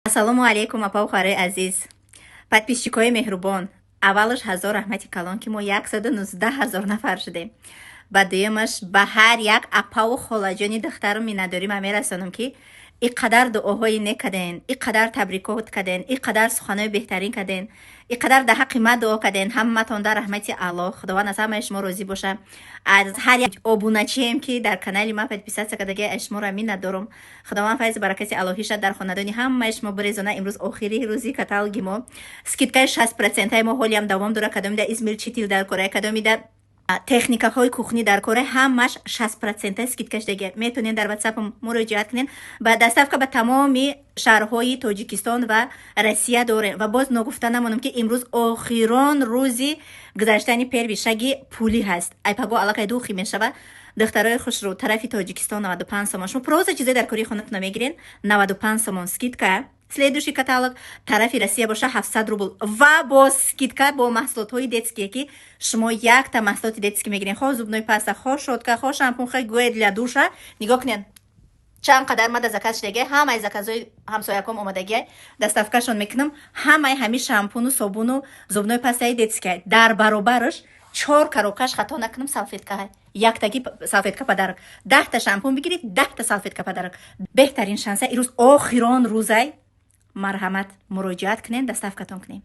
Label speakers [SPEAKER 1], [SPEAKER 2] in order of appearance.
[SPEAKER 1] Ассалому алайкум, апау хоҳарои азиз, подписчикои меҳрубон. Аввалаш, ҳазор раҳмати калон, ки мо 119 000 нафар шудем. Ба дуюмаш, ба ҳар як апаву холаҷони духтару миннатдорӣ ман мерасонам, ки ин қадар дуоҳои нек карден, ин қадар табрикот карден, ин қадар суханои беҳтарин карден, ин қадар дар ҳаққи ман дуо карден. Ҳаматон дар раҳмати Аллоҳ, Худованд аз ҳамаи шумо розӣ боша. Аз ҳар як обуначием, ки дар канали ман подписаться кардаги, аз шуморо миннат дорам. Худованд файзу баракати аллоҳиша дар хонадони ҳамаи шумо бирезона. Имрӯз охири рӯзи каталоги мо, скидкаи 60 процентаи мо ҳолиам давом дорад. Кадомида измельчитель дар кора, кадомида техникаҳои кухни дар кора, ҳамаш 60 процента скидкаш дега. Метавонед дар Ватсап муроҷиат кунед. Ба доставка ба тамоми шаҳрҳои Тоҷикистон ва Россия дорем. Ва боз ногуфта намонам, ки имрӯз охирон рӯзи гузаштани первый шаги пулӣ ҳаст. Ай паго аллакай духи мешава. Духтарои хушрӯ, тарафи Тоҷикистон 95 сомон. Шумо просто чизои дар кори хонатона мегирен, 95 сомон скидка. Следующий каталог тарафи Россия боша, 700 рубл ва бо скидка, бо маҳсулотҳои детские, ки шумо якта маҳсулоти детский мегирен, хо зубной паста, хо щётка, хо шампун, хо гель для душа. Нигоҳ кунед, чанд қадар мада заказ шудагия. Ҳамаи заказҳои ҳамсояком омадагия, доставкашон мекунам. Ҳамаи ҳами шампуну собуну зубной пастаи детская, дар баробараш чор коробкаш, хато накунам, салфеткаҳай, яктаги салфетка подарок. 10-та шампун бигиред, 10-та салфетка подарок. Беҳтарин шанса, ирӯз охирон рӯзай. Марҳамат, муроҷиат кунед, доставкатон кунем.